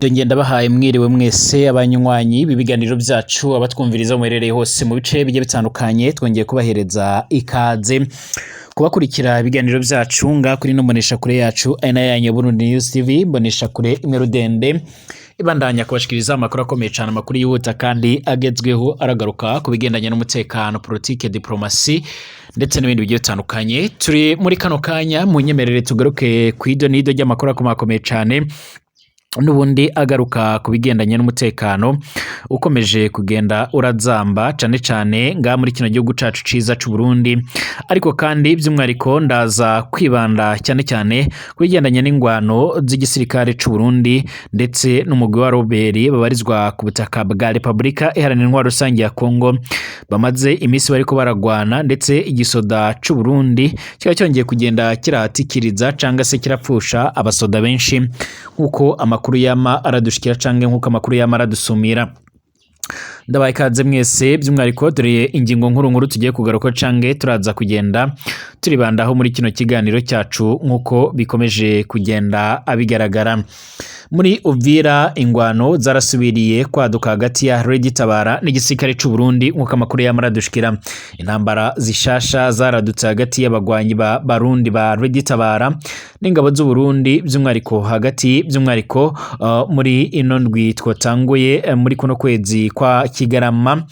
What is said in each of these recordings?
Ndongeye ndabahaye mwiriwe mwese abanywanyi b'ibiganiro byacu, abatwumviriza muherereye hose mu bice bigiye bitandukanye. Twongeye kubahereza ikaze kubakurikira ibiganiro byacu nga kuri no mbonesha kure yacu, ari nayo yanyu Burundi News TV, mbonesha kure imwe rudende ibandanya kubashikiriza amakuru akomeye cyane, amakuru yihuta kandi agezweho, aragaruka ku bigendanye n'umutekano, politike, diplomasi ndetse n'ibindi bigiye bitandukanye. Turi muri kano kanya, mu nyemerere tugaruke ku ido n'ido ry'amakuru akomakomeye cyane, n'ubundi agaruka ku bigendanye n'umutekano ukomeje kugenda urazamba cane cane nga muri kino gihugu cacu ciza c'u Burundi. Ariko kandi by'umwihariko ndaza kwibanda cyane cyane ku bigendanye n'ingwano z'igisirikare c'u Burundi ndetse n'umugwi wa Robert babarizwa ku butaka bwa Repubulika Iharanira Intwaro Rusange ya Kongo, bamaze iminsi bariko baragwana, ndetse igisoda c'u Burundi kikaba cyongeye kugenda kiratikiriza canga se kirapfusha abasoda benshi, nk'uko amakuru yama aradushikira canke nk'uko amakuru yama aradusumira. Ndabaye ikaze mwese. By'umwihariko dore ingingo nkuru nkuru tugiye kugaruka canke turaza kugenda turibandaho muri kino kiganiro cyacu. Nk'uko bikomeje kugenda abigaragara, muri Uvira ingwano zarasubiriye kwaduka hagati ya Red Tabara n'igisirikare c'u Burundi. Nk'uko amakuru yama aradushikira, intambara zishasha zaradutse hagati y'abagwanyi ba Barundi ba Red Tabara n'ingabo z'u Burundi, by'umwihariko hagati by'umwihariko muri ino ndwi twatanguye, muri kuno kwezi kwa Kigarama.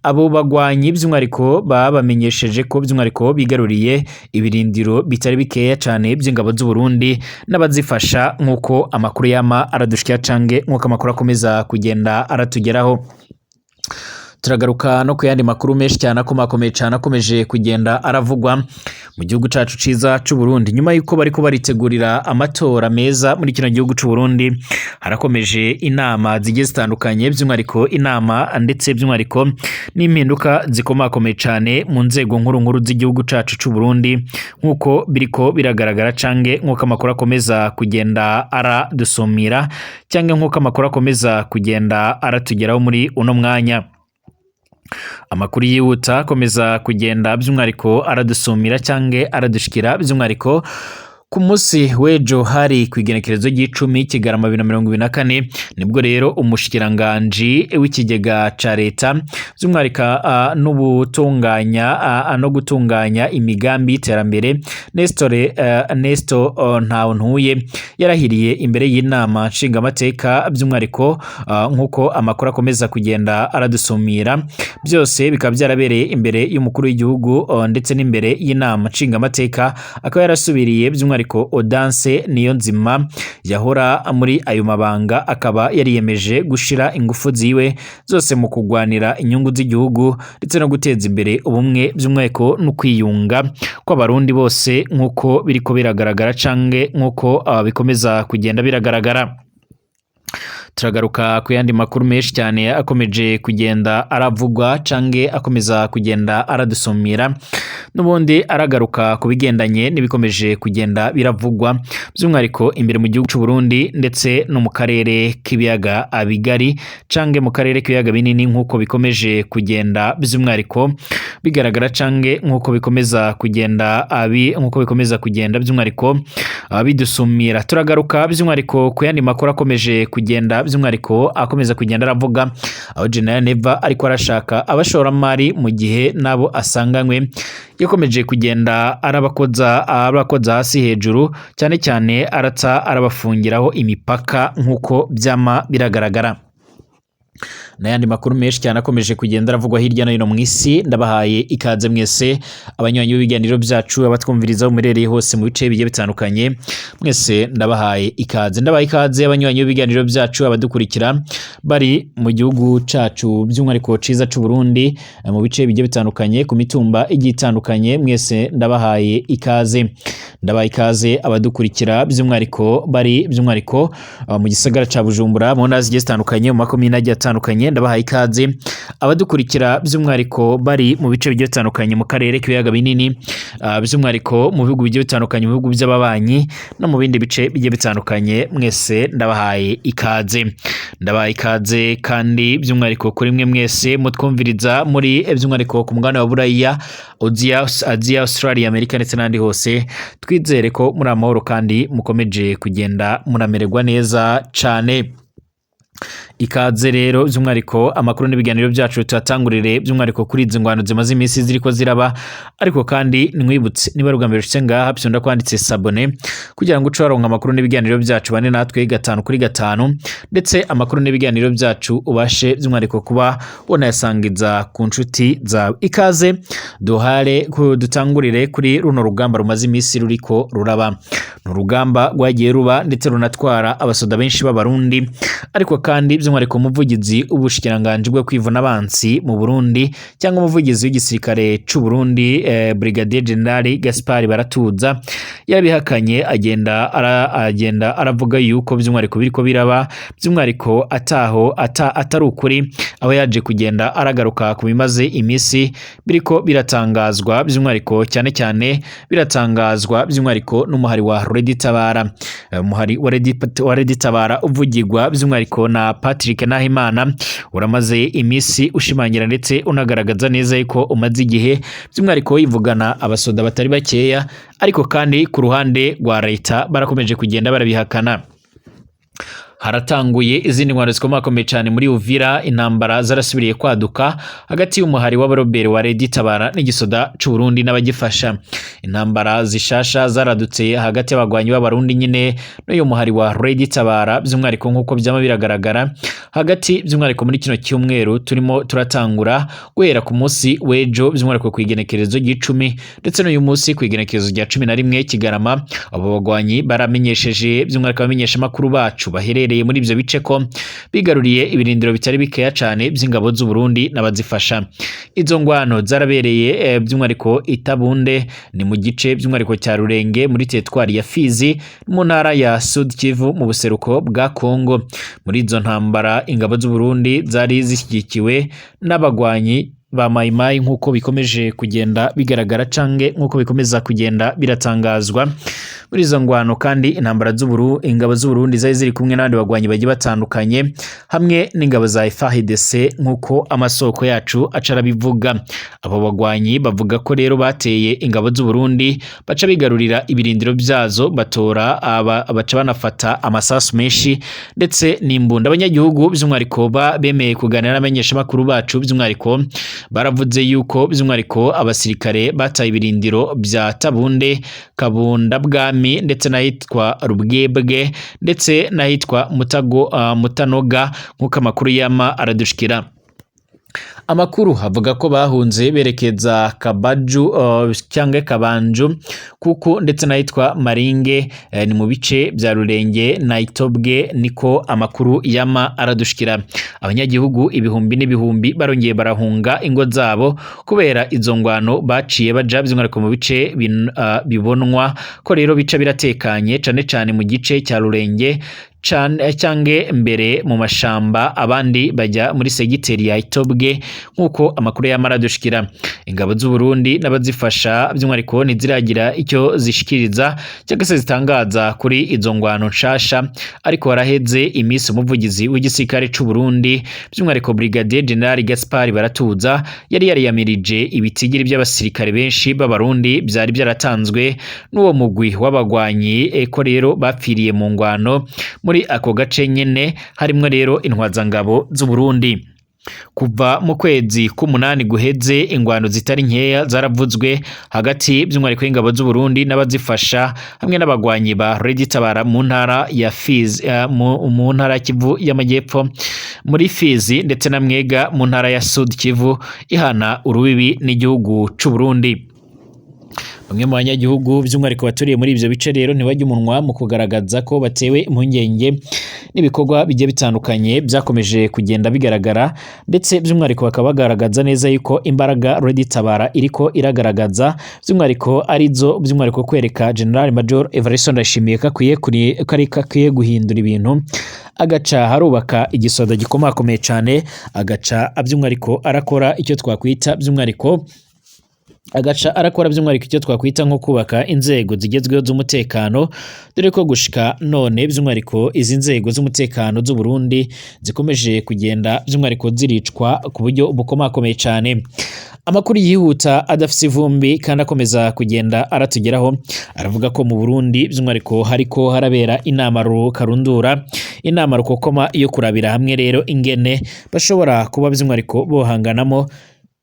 Abo bagwanyi by'umwihariko babamenyesheje ko by'umwihariko bigaruriye ibirindiro bitari bikeya cane by'ingabo z'u Burundi n'abazifasha, nk'uko amakuru yama aradushikira cange nk'uko amakuru akomeza kugenda aratugeraho. Turagaruka no ku yandi makuru menshi cyane akomakomeye cyane akomeje kugenda aravugwa mu gihugu cacu ciza c'u Burundi. Nyuma yuko bariko baritegurira amatora meza muri kino gihugu c'u Burundi, harakomeje inama zigiye zitandukanye, by'umwihariko inama ndetse by'umwihariko n'impinduka zikomakomeye cyane mu nzego nkuru nkuru z'igihugu cacu c'u Burundi, nk'uko biriko biragaragara cange nk'uko amakuru akomeza kugenda aradusumira cange nk'uko amakuru akomeza kugenda aratugeraho muri uno mwanya. Amakuru yihuta akomeza kugenda by'umwihariko aradusumira cange aradushikira, by'umwihariko ku munsi w'ejo hari ku igenekerezo ry'icumi Kigarama 2024, nibwo rero umushikiranganji w'ikigega ca leta, by'umwihariko n'ubutunganya no gutunganya imigambi y'iterambere, Nestor Nesto Ntawontuye, yarahiriye imbere y'inama nshingamateka. By'umwihariko nk'uko amakuru akomeza kugenda aradusumira, byose bikaba byarabereye imbere y'umukuru w'igihugu ndetse n'imbere y'inama nshingamateka. Akaba yarasubiriye by'umwihariko Odanse Niyonzima yahora muri ayo mabanga, akaba yariyemeje gushira ingufu ziwe zose mu kugwanira inyungu z'igihugu ndetse no guteza imbere ubumwe, by'umwihariko no kwiyunga kw'abarundi bose, nk'uko biriko biragaragara canke nk'uko bikomeza kugenda biragaragara. Turagaruka ku yandi makuru menshi cyane akomeje kugenda aravugwa canke akomeza kugenda aradusumira, n'ubundi aragaruka ku bigendanye n'ibikomeje kugenda biravugwa by'umwihariko imbere mu gihugu c'u Burundi ndetse no mu karere k'ibiyaga bigari canke mu karere k'ibiyaga binini, nk'uko bikomeje kugenda by'umwihariko bigaragara canke nk'uko bikomeza kugenda abi nk'uko bikomeza kugenda by'umwihariko bidusumira. Turagaruka by'umwihariko ku yandi makuru akomeje kugenda by'umwihariko akomeza kugenda aravuga aho General Neva ariko arashaka abashoramari, mu gihe nabo asanganywe yakomeje kugenda arabakoza hasi hejuru, cyane cyane aratsa arabafungiraho imipaka, nk'uko byama biragaragara. N'ayandi makuru menshi cyane akomeje kugenda aravugwa hirya no hino mu isi. Ndabahaye ikaze mwese abanywanyi b'ibiganiro byacu, abatwumviriza muherereye hose mu bice bigiye bitandukanye, mwese ndabahaye ikaze. Ndabahaye ikaze abanywanyi b'ibiganiro byacu, abadukurikira bari mu gihugu cacu by'umwihariko ciza c'u Burundi, mu bice bigiye bitandukanye, ku mitumba igiye itandukanye, mwese ndabahaye ikaze. Ndabahaye ikaze abadukurikira by'umwihariko bari by'umwihariko mu gisagara ca Bujumbura, mu ntara zigiye zitandukanye, mu makomine agiye atandukanye. Ndabahaye ikaze abadukurikira by'umwihariko bari mu bice bigiye bitandukanye mu karere k'ibiyaga binini, by'umwihariko mu bihugu bigiye bitandukanye, mu bihugu by'ababanyi no mu bindi bice bigiye bitandukanye, mwese ndabahaye ikaze. Ndabahaye ikaze kandi by'umwihariko kuri mwe mwese mutwumviriza muri by'umwihariko ku mugabane wa Buraya, Aziya, Australia, Amerika ndetse n'ahandi hose. Twizere ko muri amahoro kandi mukomeje kugenda munamererwa neza cane. Ikaze rero by'umwihariko, amakuru n'ibiganiro byacu tuyatangurire by'umwihariko kuri izi ngwano zimaze iminsi ziriko ziraba. Ariko kandi nwibutse, niba ari ubwa mbere ushitse ngaha, fyonda kwanditse s'abonner kugira ngo uce waronka amakuru n'ibiganiro byacu, bane natwe gatanu kuri gatanu, ndetse amakuru n'ibiganiro byacu ubashe by'umwihariko kuba wonayasangiza ku nshuti zawe. Ikaze duhare dutangurire kuri runo rugamba rumaze iminsi ruriko ruraba. Ni urugamba rwagiye ruba ndetse runatwara abasoda benshi b'Abarundi. Ariko kandi by'umwihariko umuvugizi w'ubushikiranganji bwo kwivuna abansi mu Burundi, cyangwa umuvugizi w'igisirikare c'u Burundi, Brigadier General Gaspard Baratuza, yarabihakanye, agenda aravuga yuko by'umwihariko biriko biraba by'umwihariko ataho atari ukuri, aho yaje kugenda aragaruka ku bimaze iminsi biriko biratangazwa by'umwihariko, cyane cyane biratangazwa by'umwihariko n'umuhari wa Red Tabara. Umuhari wa Red Tabara uvugirwa by'umwihariko na Patrick Nahimana uramaze iminsi ushimangira ndetse unagaragaza neza yuko umaze igihe by'umwihariko yivugana abasoda batari bakeya. Ariko kandi ku ruhande rwa leta barakomeje kugenda barabihakana. Haratanguye izindi ntwaro zikomakomeye cyane muri Uvira. Intambara zarasubiriye kwaduka hagati y'umuhari w'abarobere wa Red Tabara n'igisoda c'u Burundi n'abagifasha. Intambara zishasha zaradutse hagati y'abagwanyi b'Abarundi nyine n'uyu muhari wa Red Tabara, by'umwihariko nk'uko byama biragaragara hagati by'umwihariko muri kino cyumweru turimo turatangura, guhera ku munsi w'ejo by'umwihariko ku igenekerezo ry'icumi, ndetse n'uyu munsi ku igenekerezo rya 11 Kigarama. Abo bagwanyi baramenyesheje by'umwihariko abamenyeshamakuru bacu baherereye muri ibyo bice ko bigaruriye ibirindiro bitari bikeya cyane by'ingabo z'u Burundi n'abazifasha. Izo ngwano zarabereye by'umwihariko Itabunde, ni mu gice by'umwihariko cya Rurenge muri teritwari ya Fizi, mu ntara ya Sud Kivu mu buseruko bwa Kongo. Muri izo ntambara ingabo z'u Burundi zari zishyigikiwe n'abagwanyi ba Mayimayi, nk'uko bikomeje kugenda bigaragara cange nk'uko bikomeza kugenda biratangazwa. Muri izo ngwano kandi intambara z'uburu ingabo z'u Burundi zari ziri kumwe n'abandi bagwanyi bagiye batandukanye hamwe n'ingabo za FARDC, nk'uko amasoko yacu aca arabivuga. Abo bagwanyi bavuga ko rero bateye ingabo z'u Burundi, baca bigarurira ibirindiro byazo, batora aba, baca banafata amasasu menshi ndetse n'imbunda. Abanyagihugu by'umwihariko bemeye kuganira n'abamenyeshamakuru bacu by'umwihariko baravuze yuko by'umwihariko abasirikare bataye ibirindiro bya Tabunde, Kabunda Bwami, ndetse n'ahitwa Rubwebwe, ndetse n'ahitwa Mutago, Mutanoga, nk'uko amakuru yama aradushikira. Amakuru avuga ko bahunze berekeza Kabaju cyangwa Kabanju kuko ndetse n'ahitwa Maringe, ni mu bice bya Rurenge na Itobwe, niko amakuru yama aradushikira. Abanyagihugu ibihumbi n'ibihumbi barongeye barahunga ingo zabo kubera izo ngwano, baciye baja by'umwihariko mu bice bibonwa ko rero bica biratekanye, cane cane mu gice cya Rurenge cyange mbere mu mashamba, abandi bajya muri segiteri ya Itobwe, nk'uko amakuru yamara dushikira. Ingabo z'u Burundi n'abazifasha by'umwihariko ntiziragira icyo zishikiriza cyangwa se zitangaza kuri izo ngwano nshasha. Ariko haraheze iminsi umuvugizi w'igisirikare c'u Burundi, by'umwihariko Brigadier General Gaspard Baratuza, yari yariyamirije ibitigiri by'abasirikare benshi b'Abarundi byari byaratanzwe n'uwo mugwi w'abagwanyi, ko rero bapfiriye mu ngwano muri ako gace nyene, harimwo rero intwazangabo z'u Burundi. Kuva mu kwezi k'umunani guheze, ingwano zitari nkeya zaravuzwe hagati by'umwihariko y'ingabo z'u Burundi n'abazifasha hamwe n'abagwanyi ba Red Tabara mu ntara ya Fizi, mu ntara ya Kivu y'Amajyepfo, muri Fizi ndetse na Mwega mu ntara ya Sud Kivu ihana urubibi n'igihugu c'u Burundi. Bamwe mu banyagihugu by'umwihariko baturiye muri ibyo bice rero ntibajya umunwa mu kugaragaza ko batewe impungenge n'ibikorwa bigiye bitandukanye byakomeje kugenda bigaragara, ndetse by'umwihariko bakaba bagaragaza neza yuko imbaraga Red Tabara iriko iragaragaza by'umwihariko arizo by'umwihariko kwereka General Major Evariste Ndayishimiye ko akwiye ko ari ko akwiye guhindura ibintu, agaca harubaka igisoda gikomakomeye cyane, agaca by'umwihariko arakora icyo twakwita by'umwihariko Agaca arakora by'umwihariko icyo twakwita nko kubaka inzego zigezweho z'umutekano, dore ko gushika none by'umwihariko izi nzego z'umutekano z'u Burundi zikomeje kugenda by'umwihariko ziricwa ku buryo bukomakomeye cyane. Amakuru yihuta adafise ivumbi kandi akomeza kugenda aratugeraho aravuga ko mu Burundi by'umwihariko hariko harabera inama karundura, inama rukokoma yo kurabira hamwe rero ingene bashobora kuba by'umwihariko bohanganamo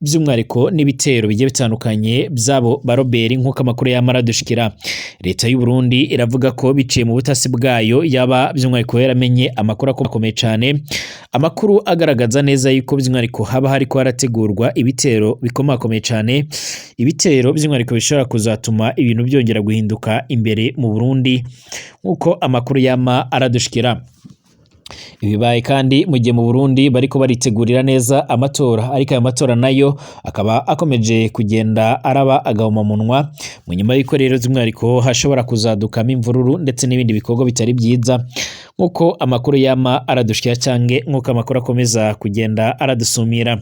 by'umwihariko n'ibitero bigiye bitandukanye by'abo baroberi, nk'uko amakuru yamara dushikira. Leta y'u Burundi iravuga ko biciye mu butasi bwayo yaba by'umwihariko yaramenye amakuru akomeye cyane, amakuru agaragaza neza yuko by'umwihariko haba hariko harategurwa ibitero bikomakomeye cyane, ibitero by'umwihariko bishobora kuzatuma ibintu byongera guhinduka imbere mu Burundi, nk'uko amakuru yama aradushikira. Ibibaye kandi mu gihe mu Burundi bariko baritegurira neza amatora, ariko aya matora nayo akaba akomeje kugenda araba agahomamunwa, mu nyuma y'uko rero by'umwihariko hashobora kuzadukamo imvururu ndetse n'ibindi bikorwa bitari byiza, nk'uko amakuru yama aradushikira canke nk'uko amakuru akomeza kugenda aradusumira.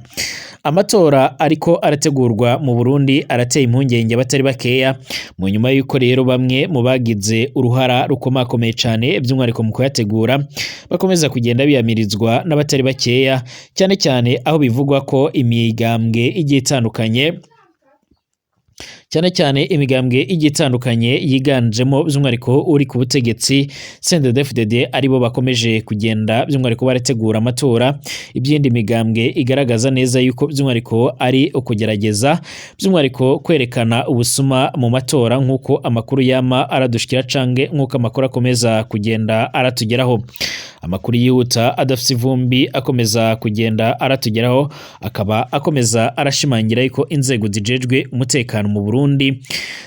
Amatora ariko arategurwa mu Burundi arateye impungenge abatari bakeya, mu nyuma y'uko rero bamwe mu bagize uruhara rukomakomeye cane by'umwihariko mu kuyategura bakomeza kugenda biyamirizwa n'abatari bakeya, cyane cyane aho bivugwa ko imigambwe igiye itandukanye, cyane cyane imigambwe igiye itandukanye yiganjemo by'umwihariko uri ku butegetsi CNDD-FDD aribo bakomeje kugenda by'umwihariko barategura amatora. Ibyindi migambwe igaragaza neza yuko by'umwihariko ari ukugerageza by'umwihariko kwerekana ubusuma mu matora, nk'uko amakuru yama aradushikira cange nk'uko amakuru akomeza kugenda aratugeraho. Amakuru yihuta adafite ivumbi akomeza kugenda aratugeraho akaba akomeza arashimangira yuko inzego zijejwe umutekano mu Burundi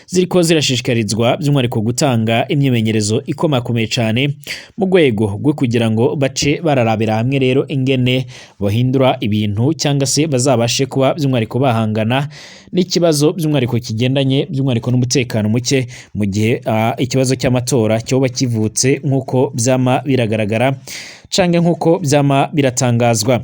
ziriko zirashishikarizwa by'umwihariko gutanga imyimenyerezo ikomakomeye cyane mu rwego rwo kugira ngo bace bararabira hamwe rero ingene bahindura ibintu cyangwa se bazabashe kuba by'umwihariko bahangana n'ikibazo by'umwihariko kigendanye by'umwihariko n'umutekano muke mu gihe ikibazo cy'amatora cyoba kivutse, nk'uko byama biragaragara canke nk'uko byama biratangazwa.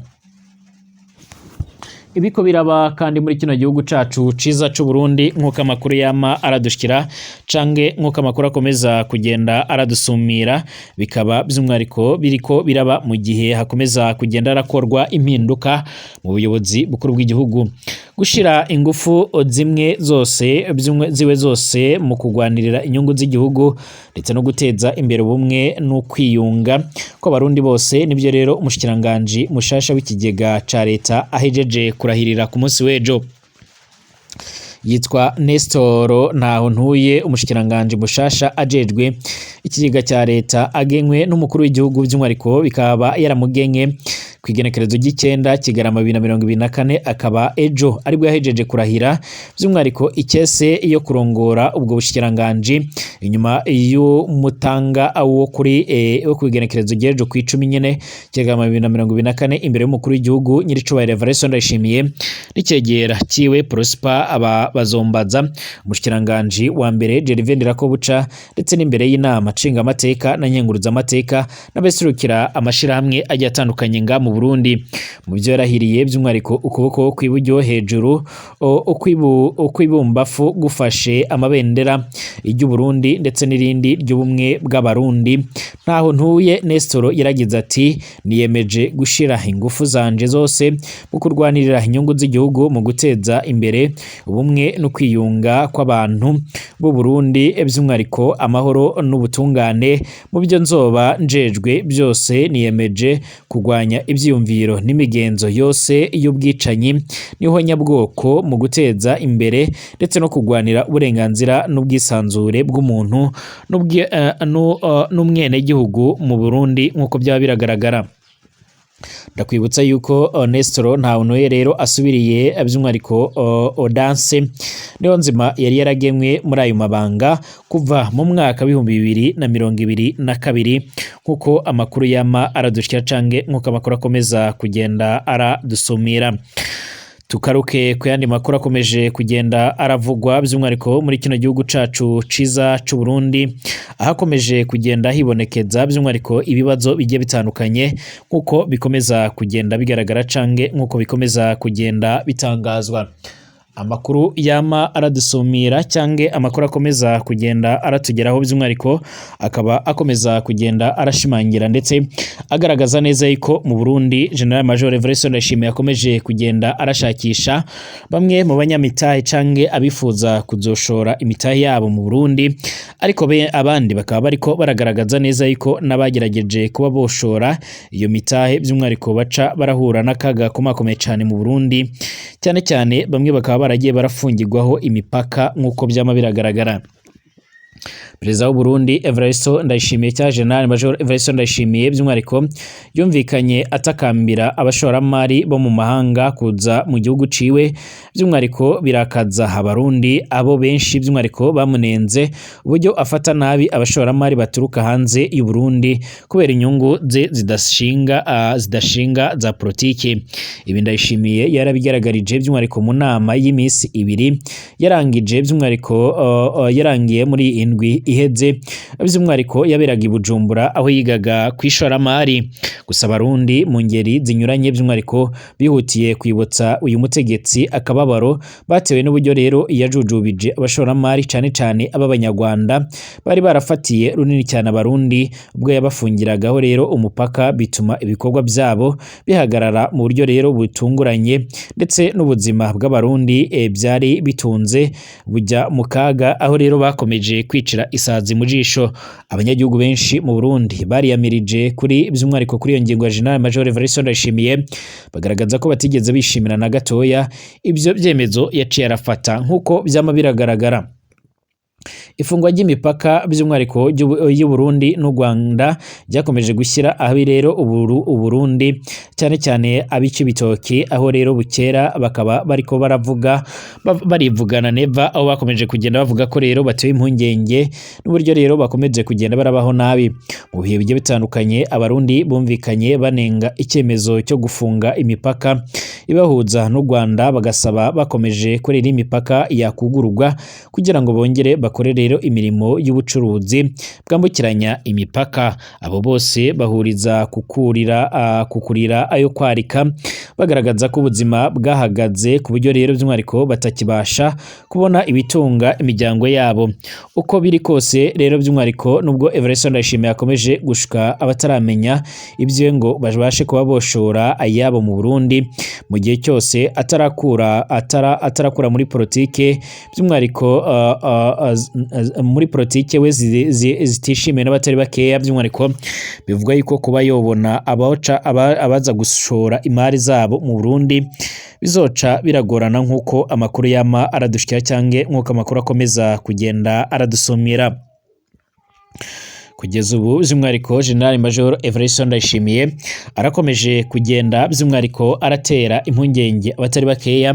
Ibiko biraba kandi muri kino gihugu cacu ciza c'u Burundi, nk'uko amakuru yama aradushikira canke nk'uko amakuru akomeza kugenda aradusumira, bikaba by'umwihariko biriko biraba mu gihe hakomeza kugenda harakorwa impinduka mu buyobozi bukuru bw'igihugu. Gushira ingufu zimwe zose ziwe zose mu kugwanirira inyungu z'igihugu ndetse no guteza imbere ubumwe n'ukwiyunga kw'abarundi bose, nibyo rero umushikiranganji mushasha w'ikigega ca leta ahejeje kurahirira ku munsi w'ejo. Yitwa Nestor Ntahontuye, umushikiranganji mushasha ajejwe ikigega cya leta agenywe n'umukuru w'igihugu, by'umwihariko bikaba yaramugenye ku igenekerezo ry'icenda Kigarama 2024, akaba ejo aribwo yahejeje kurahira by'umwihariko ikese yo kurongora ubwo bushikiranganji inyuma y'umutanga wo kuri wo ku igenekerezo ry'ejo ku 10 nyene Kigarama 2024 imbere y'umukuru w'igihugu nyiricubahiro Evariste Ndayishimiye n'icegera ciwe Prosper aba bazombaza, umushikiranganji wa mbere Gervais Ndirakobuca, ndetse n'imbere y'inama nshingamateka na nkenguruzamateka n'abaserukira amashirahamwe agiye atandukanye nga mu Burundi. Mu byo yarahiriye by'umwihariko ukuboko kw'iburyo hejuru ukw'ibumbafu gufashe amabendera ry'u Burundi ndetse n'irindi ry'ubumwe bw'abarundi. Ntahontuye Nestor yaragize ati: niyemeje gushira ingufu zanje zose mu kurwanirira inyungu z'igihugu, mu guteza imbere ubumwe no kwiyunga kw'abantu b'u Burundi, by'umwihariko amahoro n'ubutungane. Mu byo nzoba njejwe byose niyemeje kurwanya ivyiyumviro n'imigenzo yose y'ubwicanyi n'ihonyabwoko, mu guteza imbere ndetse no kurwanira uburenganzira n'ubwisanzure bw'umuntu n'umwenegihugu mu Burundi, nk'uko byaba biragaragara. Ndakwibutsa yuko Nestor Ntahontuye rero asubiriye by'umwihariko Odanse Niyonzima yari yaragenwe muri ayo mabanga kuva mu mwaka w'2022, nk'uko amakuru yama aradushikira canke nk'uko amakuru akomeza kugenda aradusumira. Tukaruke ku yandi makuru akomeje kugenda aravugwa by'umwihariko muri kino gihugu cacu ciza c'u Burundi, ahakomeje kugenda hibonekeza by'umwihariko ibibazo bigiye bitandukanye, nk'uko bikomeza kugenda bigaragara canke nk'uko bikomeza kugenda bitangazwa. Amakuru yama aradusumira cyangwa amakuru akomeza kugenda aratugeraho, by'umwihariko akaba akomeza kugenda arashimangira ndetse agaragaza neza yuko mu Burundi General Major Evariste Ndayishimiye akomeje kugenda arashakisha bamwe mu banyamitahe canke abifuza kuzoshora imitahe yabo mu Burundi, ariko be abandi bakaba bariko baragaragaza neza yuko n'abagerageje kuba boshora iyo mitahe by'umwihariko baca barahura n'akaga komakomeye cane mu Burundi, cyane cyane bamwe bakaba baragiye barafungirwaho imipaka nk'uko byama biragaragara. Perezida w'u Burundi Evariste Ndayishimiye cya General Major Evariste Ndayishimiye by'umwihariko yumvikanye atakambira abashoramari bo mu mahanga kuza mu gihugu ciwe, by'umwihariko birakaza Abarundi abo benshi by'umwihariko bamunenze uburyo afata nabi abashoramari baturuka hanze y'u Burundi kubera inyungu ze zidashinga za politiki. Ibi Ndayishimiye yarabigaragarije by'umwihariko mu nama y'iminsi ibiri yarangije by'umwihariko yarangiye muri indwi iheze, by'umwihariko yaberaga i Bujumbura aho yigaga ku ishoramari. Gusa Abarundi mu ngeri zinyuranye by'umwihariko bihutiye kwibutsa uyu mutegetsi akababaro batewe n'uburyo rero yajujubije abashoramari cane cane ab'Abanyarwanda bari barafatiye runini cyane Abarundi ubwo yabafungiragaho rero umupaka, bituma ibikorwa byabo bihagarara mu buryo rero butunguranye, ndetse n'ubuzima bw'Abarundi byari bitunze bujya mu kaga, aho rero bakomeje kwicira isazi mu jisho. Abanyagihugu benshi mu Burundi bariyamirije kuri by'umwihariko kuri iyo ngingo ya General Major Evariste Ndayishimiye, bagaragaza ko batigeze bishimira na gatoya ibyo byemezo yaciye arafata nk'uko byama biragaragara. Ifungwa ry'imipaka by'umwihariko y'u Burundi n'u Rwanda ryakomeje gushyira ahabi rero Uburundi, cyane cyane ab'Icibitoki, aho rero bukera bakaba bariko baravuga barivugana neva, aho bakomeje kugenda bavuga ko rero batewe impungenge n'uburyo rero bakomeje kugenda barabaho nabi. Mu bihe bigiye bitandukanye Abarundi bumvikanye banenga icyemezo cyo gufunga imipaka ibahuza n'u Rwanda, bagasaba bakomeje ko rero imipaka yakugururwa kugira ngo bongere bakore rero imirimo y'ubucuruzi bwambukiranya imipaka. Abo bose bahuriza kukurira ayo kwarika, bagaragaza ko ubuzima bwahagaze ku buryo rero by'umwihariko batakibasha kubona ibitunga imiryango yabo. Uko biri kose rero by'umwihariko nubwo Evariste Ndayishimiye akomeje gushuka abataramenya ibyo ngo babashe kuba boshora ayabo mu Burundi, mu gihe cyose atarakura muri politike by'umwihariko muri politike we zitishimiwe n'abatari bakeya, by'umwihariko bivuga yuko kuba yobona abaza gushora imari zabo mu Burundi bizoca biragorana, nk'uko amakuru yama aradushikira cyange nk'uko amakuru akomeza kugenda aradusumira. Kugeza ubu by'umwihariko General Major Evariste Ndayishimiye arakomeje kugenda by'umwihariko aratera impungenge abatari bakeya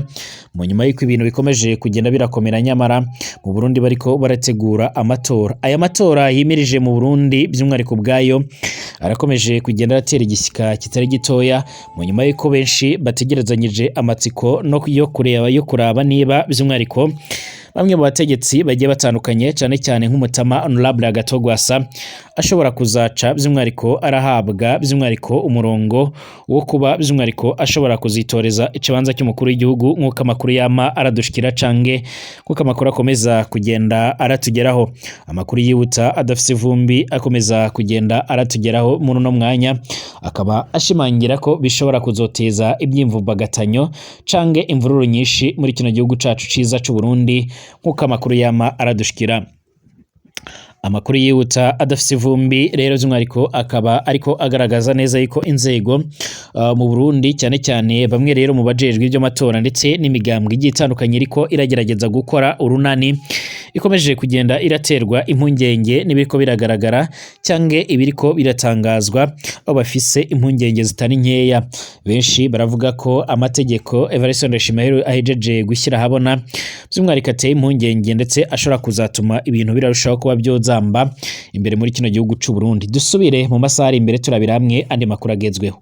mu nyuma y'uko ibintu bikomeje kugenda birakomera, nyamara mu Burundi bariko barategura amatora. Aya matora yimirije mu Burundi by'umwihariko ubwayo arakomeje kugenda aratera igishyika kitari gitoya, mu nyuma y'uko benshi bategerezanyije amatsiko no yo kureba yo kuraba niba by'umwihariko bamwe mu bategetsi bagiye batandukanye, cyane cyane nk'umutama Honorable Agathon Rwasa, ashobora kuzaca by'umwihariko arahabwa by'umwihariko umurongo wo kuba by'umwihariko ashobora kuzitoreza ikibanza cy'umukuru w'igihugu, nk'uko amakuru yama aradushikira cange nk'uko amakuru akomeza kugenda aratugeraho. Amakuru yihuta adafise ivumbi akomeza kugenda aratugeraho muri uno mwanya akaba ashimangira ko bishobora kuzoteza ibyimvumbagatanyo cange imvururu nyinshi muri kino gihugu cacu ciza c'u Burundi, nk'uko amakuru yama aradushikira. Amakuru yihuta adafise ivumbi rero by'umwihariko akaba ariko agaragaza neza yuko inzego mu Burundi, cyane cyane bamwe rero mu bajejwe iby'amatora ndetse n'imigambwe igiye itandukanye iriko iragerageza gukora urunani, ikomeje kugenda iraterwa impungenge n'ibiriko biragaragara cyange ibiriko biratangazwa, aho bafise impungenge zitari nkeya. Benshi baravuga ko amategeko Evariste Ndayishimiye ahejeje gushyira ahabona by'umwihariko ateye impungenge ndetse ashobora kuzatuma ibintu birarushaho kuba byozamba imbere muri kino gihugu c'u Burundi. Dusubire mu masaha ari imbere turabira hamwe andi makuru agezweho.